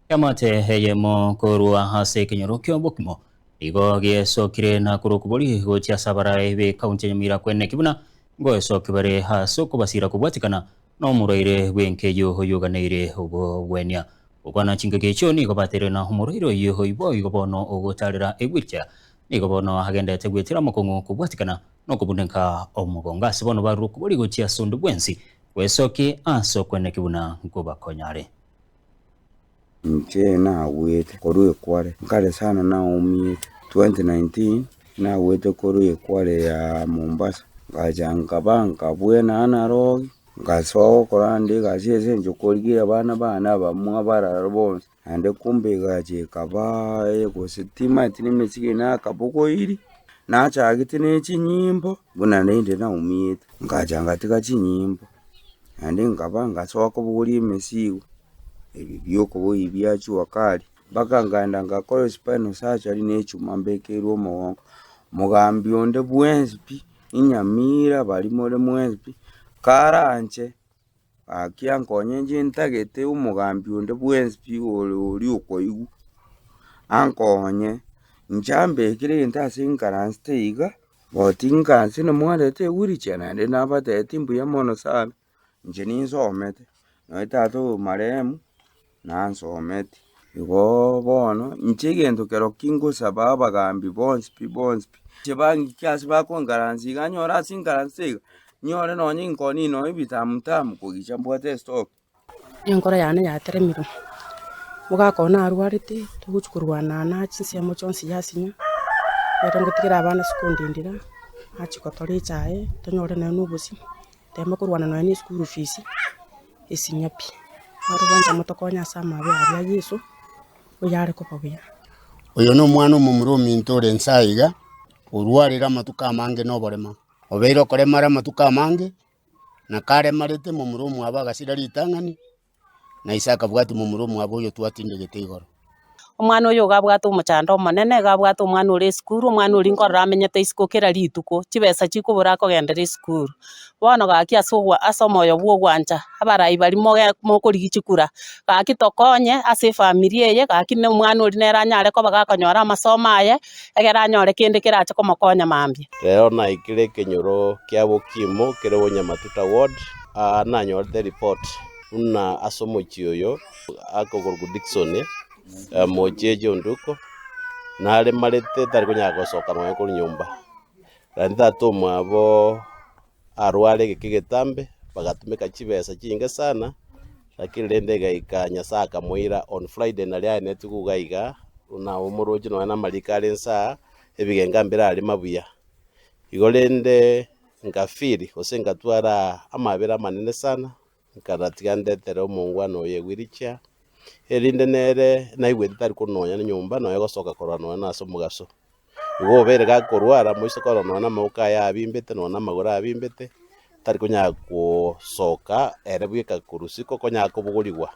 Eamate eyemo korwa ase ekenyoro ki'obokimo nigo giesokire na korwa okobori gochia ase abarai b'ekaunti ya Nyamira kweneki buna ngoesoki bare ase okobasira kobwatikana nomorwaire bw'enka eyio oyoganeire obogwenia. Gokwana chingaki echio nigo bateire na omorwaire oyio boigo bono ogotarera ewheelchair nigo bono agendete gwetera amakong'u kobwatikana nokobuneka omogongo ase bono barure okobori gochia ase onde bwensi gwesoki ase okweneki buna nkobakonya are. Inche nagwete korwa ekware, nkare sana naumiete, 2019 nagwete korwa ekware ya Mombasa, ngacha nkaba nkabwena Nairobi, ngasoa gokora ande egasi ase eng'encho korigia abana bane abamwa barara bonsi, naende kumbe egacha ekaba gose timanyeti na emesigo eye nakabogoiri, nachagete na chinyimbo, buna rende naumiete, ngacha ngatiga chinyimbo, naende nkaba ngasoa kobogoria emesigo. Ebi bi'okoboyia bia jua kali, mpaka nkaenda ngakora spinal surgery ne echuma mbekeirwe omogongo. Mogambi onde bwensi pi, inyamira baria more mwensi pi, karanche gaki ankonye inche ntagete omogambi onde bwensi pi ore oria okoigwa, ankonye, inche ambekere egento ase nkaransete iga, but nkaanse namwarete ewheelchair naende nabatebetie mbuya mono sana. Inche ninsomete, nonye tata oyo marehemu nansometi. Igo bono inche egento kero ki ngosaba abagambi bonsi pi bonsi pi, inche bang'ike ase bakonkaransia iga nyore ase nkaransete iga, nyore nonye inkoni nonye ebitamu tamu kogicha mbwate estock. Enkoro yane yateremirwe, mogaka one narwarete, togochia korwana na chinsemo chionsi yasinya, ekero ngotigera abana sikundindira, nachia gotora echae, tonyore nonye na obosie. Tema korwana nonya ne eschool fees, esinya pi. Naro bwancha motokonye ase amabe aria a Yeso, oyare koba buya. Oyo nomwana omomura ominto ore inse aiga, orwarire amatuko amange na oborema. Obeire okoremara amatuko amange, na karemarete momura omwabo agasira ritang'ani, na ise akabwatia momura omwabo oyo twatindegete igoro. Omwana oyo iga abwate omochando omonene, iga abwate omwana ore esukuru, omwana oria nkorora amenyete isiko kera rituko, chibesa chikobora akogendera esukuru. Bono gaki ase ogwa ase omoyo bwa ogwancha, abarai baria moge mokorigia chikura, gaki tokonye ase efamiri eye, gaki na omwana oria nere anyare koba gakonyora amasomo aye, egere anyore kende kerache komokonya mambia. Rero naikire ekenyoro kia Bokimo kere Bonyamatuta ward, aa nanyorete report buna ase omochie oyo akokorokwa Dickson mocheche onduko naremarete tari konyara gosoka nonya korwa nyomba. Naende tata omwabo arware egeka egetambe bagatumeka chibesa chinge sana lakini rende egaika Nyasaye akamoira on Friday naria aenetwe iga iga buna omoroche nonya na amariko are inse aa ebigenga mbire arima buya. Igo rende nkafeel gose nkatwara amabera amanene sana. Nkaratiga ndetere omongwana oyo ewheelchair, erinde nere naigwete tari kononya nyomba nonya gosoka korwa nonya na ase omogaso. Igo obeire gakorwara moise korora nonya na amaboko aye abimbete nonya na amagoro abimbete, tari konyara gosoka ere bweka korwa isiko konyara kobogorigwa.